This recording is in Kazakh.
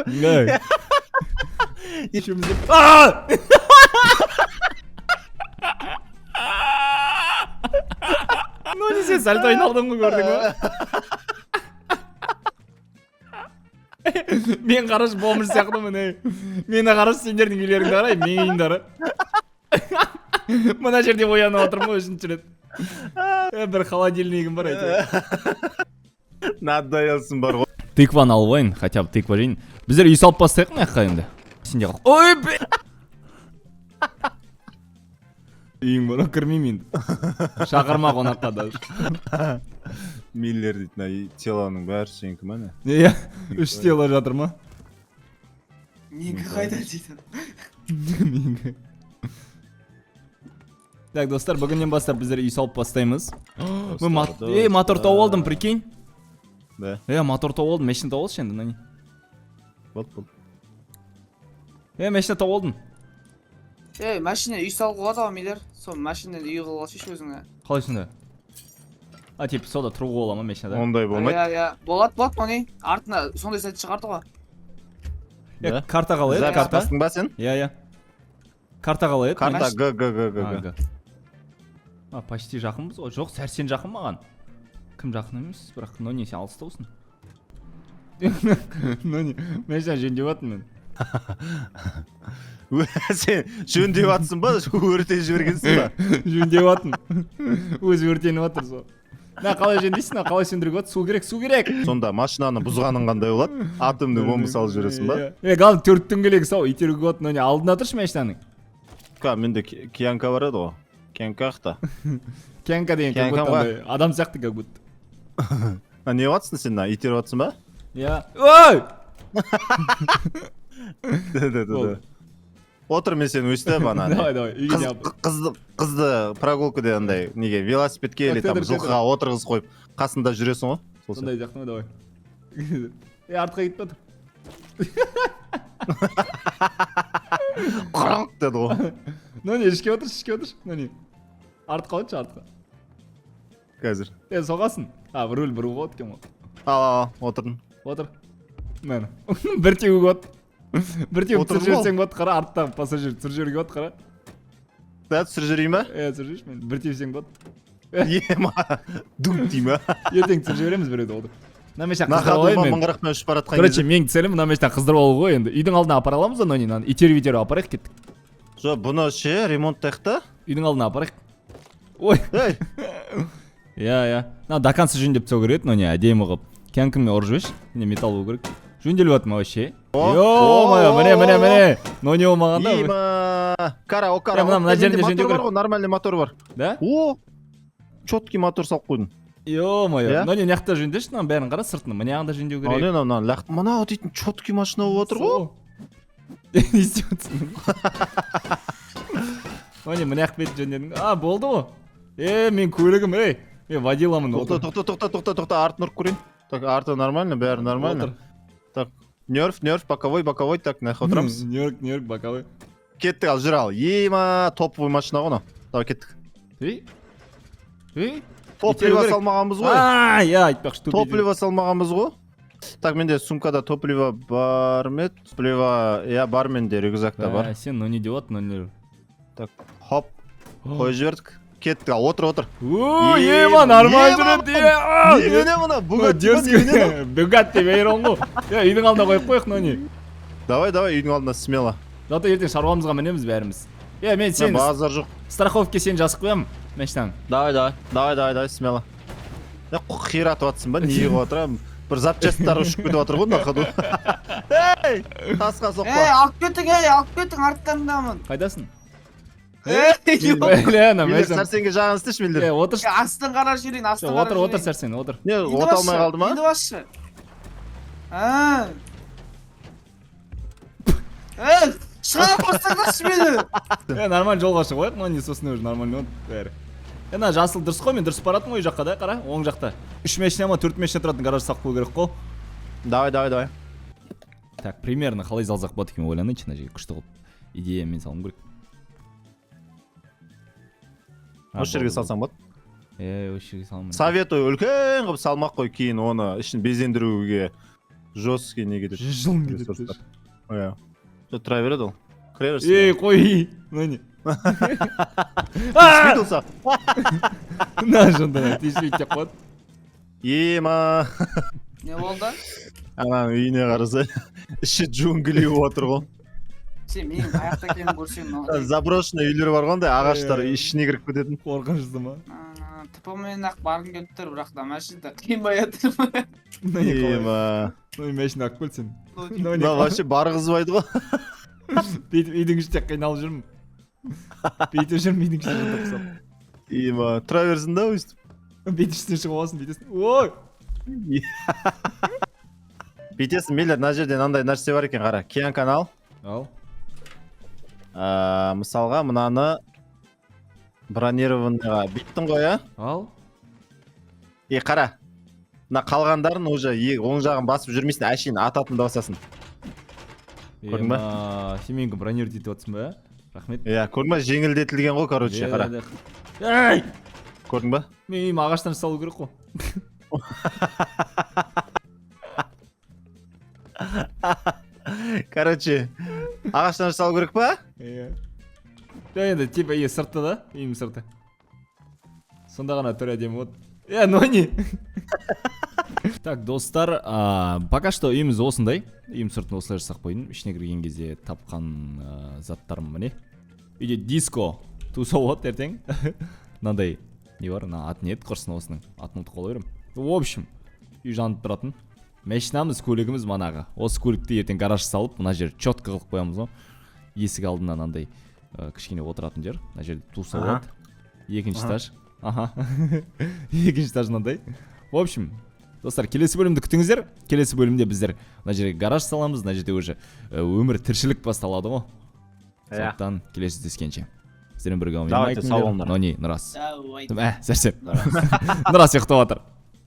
Ей. Үшеуміз де- А! Ну не, сен сальто айналдың ғой, көрдің ба? Мен қарашы, бомж сияқтымын, ей. Мені қарашы, сендердің үйлеріңді қарай, менің үйімді қара. Мына жерде оянып отырмын ғой үшінші рет. Бір холодильнигім бар әйтеуір. Надоелсің бар ғой. Тыкваны алып алайын, хотя бы тыква жейін. Біздер үй салып бастайық мына жаққа енді. Сенде қал. Ой, бе! Үйің бар, кірмеймін енді. Шақырма қонаққа даже. Миллер дейді, мына телоның бәрі сенікі ма не? Иә, үш тело жатыр ма? Менікі қайда дейді. Менікі. Так, достар, бүгіннен бастап біздер үй салып бастаймыз. Мен ей, мотор тауып алдым, прикинь. Да. Е, мотор тауып алдым, машина тауып алшы енді, Нани. Болды, болды. Е, машина тауып алдым. Ей, машина үй салуға болады ғой, Миллер. Сол машинаны үй қылып алсайшы өзіңе. Қалай сонда? А, типа, сонда тұруға бола ма машинада? Ондай болмайды. Иә, иә. Болады, болады, Нони. Артына сондай сәт шығарды ғой. Е, Да. карта қалай еді? Запись Карта? бастың ба сен? Иә, иә. Карта қалай еді? Карта Г, Г, Г, Г, А, Г. Г. А, почти жақынбыз ғой. Жоқ, Сәрсен жақын маған. Кім жақын емес, бірақ Нони, сен алыстаусың. Нони, машина жөндеп жатырмын мен. Сен жөндеп жатсың ба, өртеп жібергенсің ба? Жөндеп жатырмын. Өзі өртеніп жатыр сол. Мына қалай жөндейсің, мына қалай сөндіруге болады? Су керек, су керек. Сонда машинаны бұзғаның қандай болады? Атомный бомба салып жібересің ба? Иә. Е, главное төрт дөңгелегі сау, итеруге болады. Нони, алдына тұршы машинаның. Ка, менде киянка бар еді ғой. Киянка ақта. Киянка деген как Киянка будто ғой. андай адам сияқты как будто. А, не қылыватсың сен, мына итеріп жатсың ба? Иә. Ой! Да, да, да, да. Отыр, мен сені өстіп ана. Давай, давай, үйге Қыз, не алып. қызды прогулкада андай неге велосипедке или там Көтер, көтер. жылқыға отырғызып қойып қасында жүресің ғой. Сол сияқты. Сондай сияқты ма, давай. Е, артқа кетіп жатыр. Қырыңқ деді ғой. Нони, ішке отыршы, ішке отыршы. Нони. Артқа отыршы, артқа. Қазір. Е, соғасың. А, руль бұруға болады екен ғой. Ал, ал, ал, отырдым. Отыр. Міне. Бір теуге болады. Бір теуіп Отырдым түсіріп ғой. жіберсең болады, қара, арттағы пассажир түсіріп жіберуге болады, қара. Да, түсіріп жіберейін ба? Е, түсіріп жіберші мені. Бір теуіп болады. Ема, дүңк дей ма? Ертең түсіріп жібереміз біреуді отыр. Мына машина На қыздырып ходу алайын ма мен. мың қырықпен ұшып бара жатқан Короче, кезде. менің целім мына машина қыздырып алу ғой енді. Үйдің алдына апара аламыз ба, Нони, мынаны итеріп итеріп апарайық, кеттік. Жоқ, бұны ше, ремонттайық та. Үйдің алдына апарайық. Ой. Ей, Иә, иә. Мына до конца жөндеп тастау керек еді, Нони, әдемі қылып. Кәнкіме ұрып жіберші. Міне металл болу керек. Жөнделіп жатыр ма вообще? О, Ё-моё, о, міне, міне, о, міне. Нони болмағанда. Има. Кара, о, кара. Е, мына- мына жерінде Менде жөндеу мотор бар керек. ғой, нормальный мотор бар. Да? О, четкий мотор салып қойдым. Ё-моё. Иә? Нони, мына жақта жөндеші, мынаның бәрін қара, сыртын. Мына жағын да жөндеу А, керек. не, мынау, мынау лақ. Мынау дейтін четкий машина болып отыр ғой. Сол. Не істеп отырсың? Нони, мына жақ бетін жөндедің. А, болды ғой. Е, мен көлігім, ей. Мен водиламын. Тоқта, Отыр. тоқта, тоқта, тоқта, тоқта, артын ұрып көрейін. Так, арты нормально, бәрі нормально. Отыр. Так, нерв, нерв, боковой, боковой, так, мына жаққа отырамыз. Нью-Йорк, Нью-Йорк, боковой. Кеттік, ал, жүр ал. Ема, топовый машина ғой мынау. Давай кеттік. Ей. Ей. Топливо керек. салмағанбыз ғой. А, иә, айтпақшы, тупик. Топливо салмағанбыз ғой. Так, менде сумкада топливо бар ма еді? Топливо, иә, бар менде, рюкзакта бар. Ә, сен Нони деп отыр, Нони. Так, хоп, қойып жібердік. Кеттік, ал, отыр, отыр. О, ема, нормально ема, жүреді. Е, Немене мына? Бугатти ма, дерзкий. немене мынау? Бугатти Вейрон ғой. Е, үйдің алдына қойып қояйық, Нони. Давай, давай, үйдің алдына смело. Зато ертең шаруамызға мінеміз бәріміз. Е, мен сен Базар жоқ. страховке сен жазып қоямын машинаны. Давай, давай, давай, давай, давай, смело. Е, қиратып жатсың ба? Не қылып жатыр? А? Бір запчастьтар ұшып кетіп жатыр ғой на ходу. Ей, тасқа Ей, соқпа. алып кетің, ей, алып кетің, арттарындамын. Қайдасың? Ей, жоқ. Бля, ана Миллер, машина. Сәрсенге жағын істеші, Миллер. Е, отыршы. Ей, астын қарап жіберейін, астын қарап Отыр, отыр, жіберейін. Сәрсен, отыр. Не, Енді ота алмай басшы, қалды ма? Енді басшы. А. Ей, шығарып қойсаңдаршы мені. Е, нормально жолға шығып алайық, Нони, сосын уже нормально болады бәрі. Е, мына жасыл дұрыс қой, мен дұрыс баратырмын ғой үй жаққа да, қара, оң жақта. Үш машина ма, төрт машина тұратын гараж салып қою керек қой. Давай, давай, давай. Так, примерно қалай салсақ болады екен ойланайыншы мына жерге күшті қылып. Идея мен салуым керек. А, Осы жерге болды, салсаң болады. болды. Е, осы жерге саламын. Советую, үлкен қылып салмақ қой, кейін оны ішін безендіруге Жесткий не кетеді. 100 жыл кетеді. Ресурстар. Иә. Жоқ, тұра береді ол. Кіре берсін. Ей, қой, мына не? Тиіспейді ол саған. Мына жынды тиіспейді деп қояды. Ема. Не болды? Ананың үйіне қараса, іші джунгли болып отыр ғой. Сен менің қай жақта екенімді көрсең, мынау. Заброшенный үйлер бар ғой андай, ағаштар Иә. Ішіне кіріп кететін. Қорқынышты ма? ТП-мен ақ барғым келіп тұр, бірақ та машинада қимай жатыр. Мына не қалай? Ема. Мына машина алып кел сен. Мына не? Мына вообще барғызбайды ғой. Бүйтіп үйдің ішінде қиналып жүрмін, бүйтіп жүрмін үйдің ішінде жынды құсап. Ема, тұра берсін да өйстіп. Бүйтіп үстіне шығып аласың, бүйтесің, ой. Бүйтесің, Миллер, мына жерде мынандай нәрсе бар екен, қара. Киянканы ал. Ал. Мысалға, мынаны бронированныйға бүйттің ғой, иә? Ал. Е, қара. Мына қалғандарын уже оң жағын басып жүрмейсің, әшейін ататынды басасың. Көрдің ба? Ема, сен менікі бронировать етіп жатрсың ба? Рахмет. Иә, көрдің ба, жеңілдетілген ғой, короче, қара. Ей! Көрдің ба? Мен үйім ағаштан жасалу керек қой. Короче, ағаштан жасалу керек па? Иә, жоқ, енді типа үй сырты да, үйім сырты. Сонда ғана түрі әдемі болады. Е, нони. Так, достар, пока что үйіміз осындай. Үйім сыртын осылай жасап қойдым. Ішіне кірген кезде тапқан заттарым міне. Үйде диско туса болады ертең. Мынандай не бар, мына аты не еді құрсын, осының атын ұмытып қала беремін. В общем, үй жанып тұратын. Машинамыз, көлігіміз манағы. Осы көлікті ертең гараж салып, мына жер четко қылып қоямыз ғой. Есік алдына мынандай кішкене отыратын жер. Мына жерде туса болады. Екінші этаж. Аха. Екінші этаж мынандай. В общем, достар, келесі бөлімді күтіңіздер. Келесі бөлімде біздер мына жерге гараж саламыз, мына жерде уже өмір, тіршілік басталады ғой. Сондықтан келесі жүздескенше. Сіздермен бірге мен Давайте, Майк сау Миллер, болыңдар. Нони, Нұрас. Давай. Ә, сәрсен. Нұрас ұйықтап жатыр.